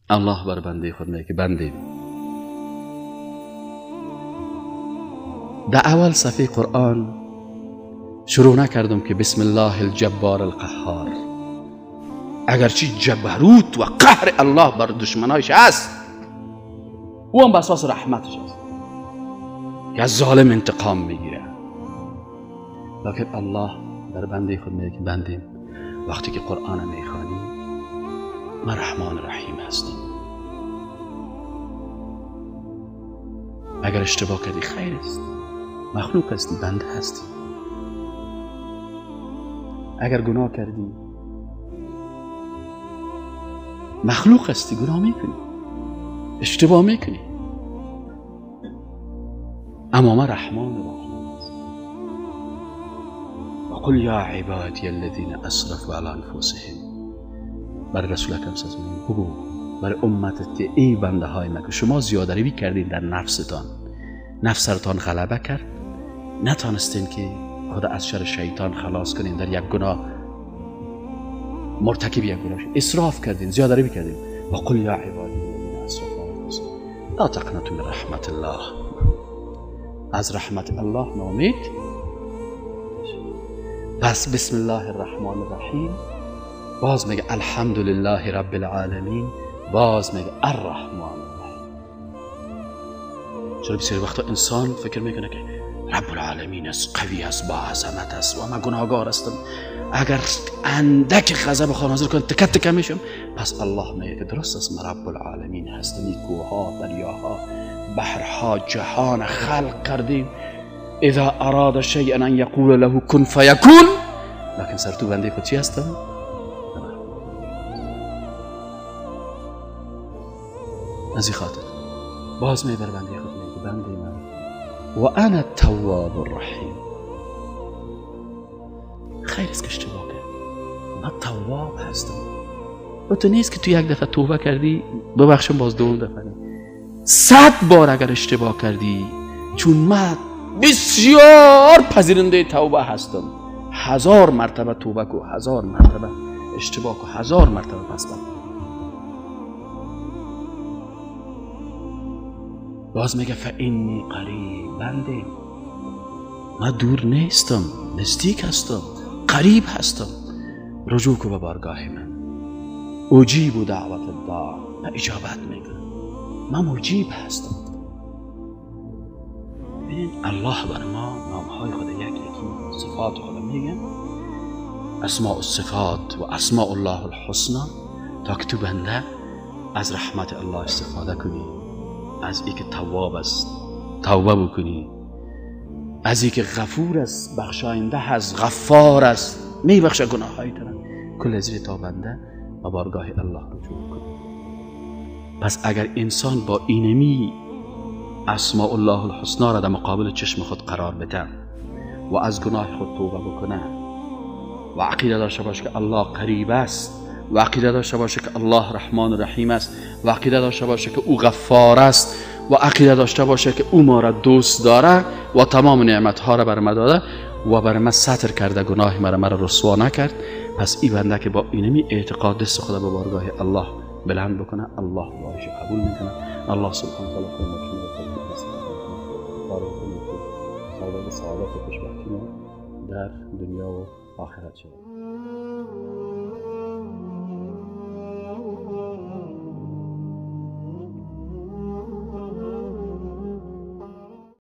الله بر بنده خود میگه که بنده، در اول صفحه قرآن شروع نکردم که بسم الله الجبار القهار، اگرچه جبروت و قهر الله بر دشمنایش است، او هم به اساس رحمتش است که از ظالم انتقام میگیره. لکن الله بر بنده خود میگه که بنده، وقتی که قرآن میخوانی من رحمان رحیم هستم. اگر اشتباه کردی خیر است، مخلوق هستی، بنده هستی. اگر گناه کردی مخلوق هستی، گناه میکنی، اشتباه میکنی، اما من رحمان رحیم هستم. و قل یا عبادی الذین اسرفوا علی انفسهم، برای رسول اکرم صلی الله علیه و آله بگو برای امتت که ای بنده های من که شما زیاده روی کردین در نفستان، نفس سرتان غلبه کرد، نتانستین که خدا از شر شیطان خلاص کنین، در یک گناه مرتکب یک گناه شد، اسراف کردین، زیاده روی کردین. و قل یا عبادی الذین اسرفوا علی انفسهم لا تقنطوا من رحمت الله، از رحمت الله ناامید. پس بسم الله الرحمن الرحیم، باز میگه الحمد لله رب العالمین، باز میگه الرحمن الرحیم. چرا بسیاری وقتا انسان فکر میکنه که رب العالمین است، قوی است، با عظمت است و من گناهگار هستم، اگر اندک غضب خود نازل کنه تکه تکه میشم. پس الله میگه که درست است، من رب العالمین هستم، این کوهها، دریاها، بحرها، جهان خلق کردیم. اذا اراد شیئا ان یقول له کن فیکون، لکن سر تو بنده خود چی هستم؟ از این خاطر باز می بر بنده خود میگه بنده من و انا التواب الرحیم، خیر است که اشتباه کردی، من تواب هستم. و تو نیست که تو یک دفعه توبه کردی ببخشم باز دوم دفعه نه، 100 بار اگر اشتباه کردی، چون من بسیار پذیرنده توبه هستم، 1000 مرتبه توبه کو، 1000 مرتبه اشتباه کو، 1000 مرتبه پس بر. باز میگه فانی قریب، بنده من دور نیستم، نزدیک هستم، قریب هستم، رجوع کو به بارگاه من، اجیب دعوت الداع، من اجابت میکنم، من مجیب هستم. ببینید الله بر ما نامهای خود یک یکی صفات خود میگه، اسماء الصفات و اسماء الله الحسنا، تا که تو بنده از رحمت الله استفاده کنی، از اینکه تواب است توبه بکنی، از اینکه غفور است، بخشاینده است، غفار است، میبخشه گناههای تو را، کل از تا بنده به بارگاه الله رجوع کنی. پس اگر انسان با اینمی اسماء الله الحسنا را در مقابل چشم خود قرار بده و از گناه خود توبه بکنه و عقیده داشته باشه که الله قریب است، و عقیده داشته باشه که الله رحمان و رحیم است، و عقیده داشته باشه که او غفار است، و عقیده داشته باشه که او ما را دوست داره و تمام نعمتها را بر ما داده و بر ما ستر کرده، گناه مرا رسوا نکرد. پس این بنده که با اینمی اعتقاد دست خود به بارگاه الله بلند بکنه، الله دعایش قبول میکنه. الله سبحانه و تعالی خود ما شما را توفیق نصیب کنه، کار بکنه که سبب سعادت و خوشبختی ما در دنیا و آخرت شود.